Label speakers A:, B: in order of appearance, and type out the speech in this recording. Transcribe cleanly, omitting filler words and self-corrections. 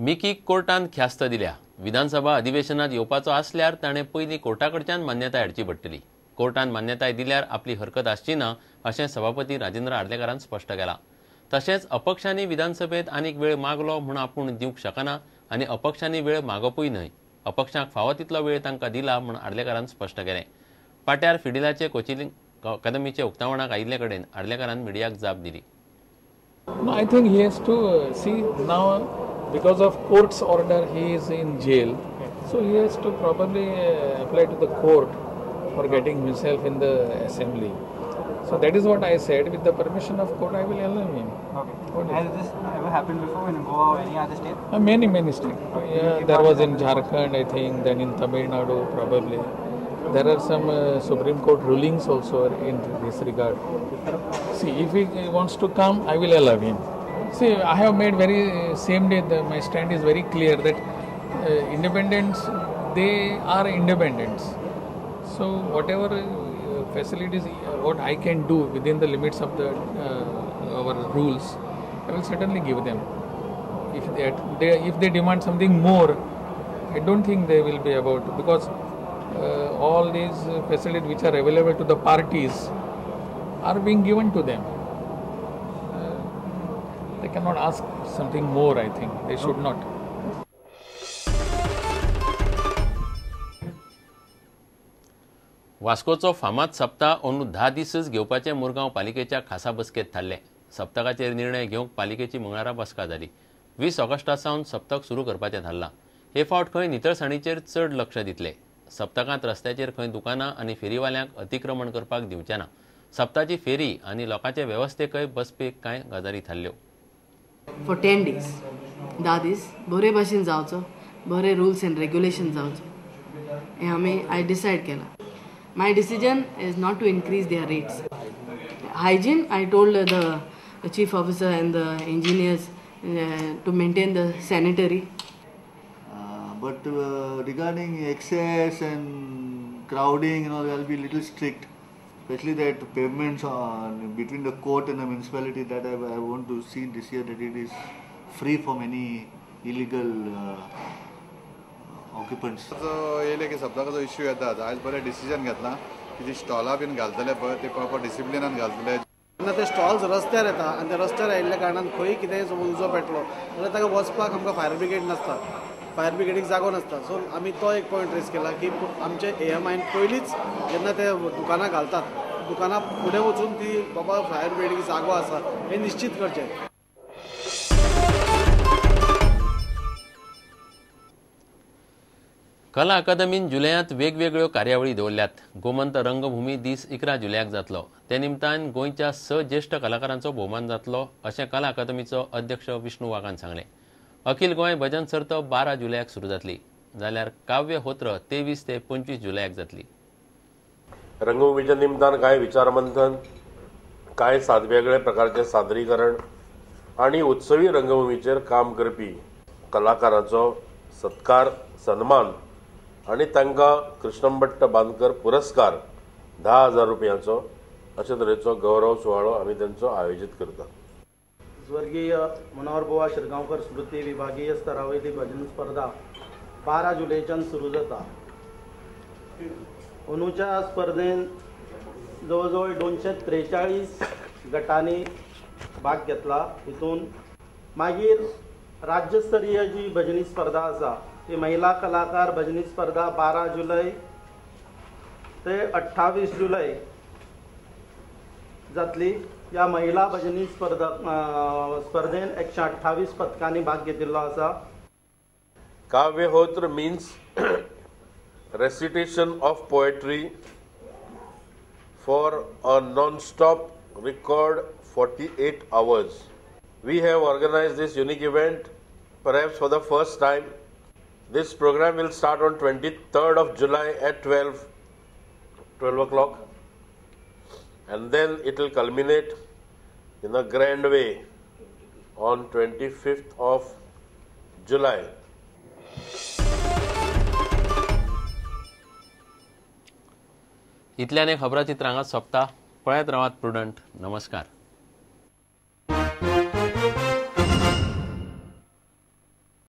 A: मिकीक कोर्टान ख्यास्त दिल्या. विधानसभा अधिवेशनात येवपाचो आसल्यार ताणें पयलीं कोर्टाकडच्यान मान्यताय हाडची पडटली. कोर्टान मान्यताय दिल्यार आपली हरकत आसची ना अशें सभापती राजेंद्र आर्लेकारान स्पश्ट केलां. तशेंच अपक्षांनी विधानसभेत आनीक वेळ मागलो म्हूण आपूण दिवंक शकना आनी अपक्षांनी वेळ मागपूय न्हय. अपक्षांक फावो तितलो वेळ तांकां दिला म्हूण आर्लेकारान स्पश्ट केलें. पाट्यार फिडिलाचे कोचिंग अकादमीचे उक्तावणाक आयिल्ले कडेन आर्लेकारान मिडियाक जाप दिली.
B: I think he has to see now because of court's order he is in jail, so he has to probably apply to the court for getting himself in the assembly. So that is what I said. With the permission of court, I will allow him.
C: Okay. Has this ever happened before in Goa or any other state?
B: Many states. Yeah, there was in Jharkhand, I think, then in Tamil Nadu probably. There are some Supreme Court rulings also in this regard. See, if he wants to come, I will allow him. See, I have made very same day, my stand is very clear that independents, they are independents. So whatever facilities, what I can do within the limits of the our rules, I will certainly give them. If they demand something more, I don't think they will be about, because all these facilities which are available to the parties are being given to them. They cannot ask something more, I think. They should not.
A: वास्कोचो फामाद सप्ताह अंदू 10 दीसच घेवपाचें मुरगांव पालिकेच्या खासा बसकेंत थारलें. सप्तकाचेर निर्णय घेवंक पालिकेची मंगळारा बसका जाली. 20 ऑगस्टा सावन सप्तक सुरू करपाचें थारलां. हे फावट खंय नितळसाणीचेर चड लक्ष दितले. सप्तकांत रस्त्याचेर खंय दुकानां आनी फेरीवाल्यांक अतिक्रमण करपाक दिवचे ना. सप्ताची फेरी आनी लोकांचे वेवस्थेकय बसपेक कांय गजाली थारल्यो.
D: फॉर 10 days 10 दीस बरे भाशेन जावचो, बरे रुल्स एंड रेग्युलेशन जावचो हें आमी I decide केलां. My decision is not to increase their rates. Hygiene, I told the chief officer and the engineers to maintain the sanitary.
E: But regarding excess and crowding and all, I'll be little strict. Especially that pavements on between the court and the municipality, that I want to see this year that it is free from any illegal occupants.
F: येयले की सप्तकाचो issue येता. आयज बरें decision घेतला की जी स्टॉलां बीन घालतले पळय ते प्रॉपर डिसिप्लिनान घालतले.
G: तेन्ना ते स्टॉल्स रस्त्यार येता आनी ते रस्त्यार आयिल्ल्या कारणान खंय कितेंय समज उजो पेटलो जाल्यार ताका वचपाक आमकां फायर ब्रिगेड नासता, फायर ब्रिगेडीक जागो नासता. सो आमी तो एक पॉयंट रेज केला की आमचे AMIन पयलींच जेन्ना ते दुकानां घालतात, दुकानां फुडें वचून ती बाबा फायर ब्रिगेडीक जागो आसा हें निश्चीत करचें.
A: कला अकादमीन जुलयांत वेगवेगळ्यो कार्यावळी दवरल्यात. गोमंत रंगभूमी दीस 11 जुलयाक जातलो. ते निमतान गोंयच्या 6 ज्येश्ठ कलाकारांचो भोवमान जातलो अशें कला अकादमीचो अध्यक्ष विष्णू वाघान सांगलें. अखिल गोंय भजन सर्त 12 जुलयाक सुरू जातली, जाल्यार काव्यहोत्र 23 ते 25 जुलयाक जातली.
H: रंगभूमीच्या निमतान कांय विचारमंथन, कांय वेगळे प्रकारचे सादरीकरण आनी उत्सवी रंगभूमीचेर काम करपी कलाकारांचो सत्कार, सन्मान आनी तांकां कृष्णभट्ट बांदकर पुरस्कार 10,000 रुपयांचो अशे तरेचो गौरव सुवाळो आमी तांचो आयोजीत करतात.
G: स्वर्गीय मनोहर बुवा शिरगांवकर स्मृती विभागीय स्तरावयली भजन स्पर्धा 12 जुलयच्यान सुरू जाता. अंदूच्या स्पर्धेन जवळ जवळ 243 गटांनी भाग घेतला. हितून मागीर राज्यस्तरीय जी भजनी स्पर्धा आसा ती महिला कलाकार भजनी स्पर्धा 12 जुलय ते 28 जुलय जातली. ह्या महिला भजनी स्पर्धेन 128 पदकांनी भाग घेतिल्लो आसा.
H: Kavyahotra means recitation of poetry for a non-stop record 48 hours. We have organized this unique event perhaps for the first time. This program will start on 23rd of July at 12 o'clock, and then it will culminate in a grand way on 25th of July.
A: इतल्याने खबराचित्र हांगा सोंपता. पळयत रावात prudent. नमस्कार.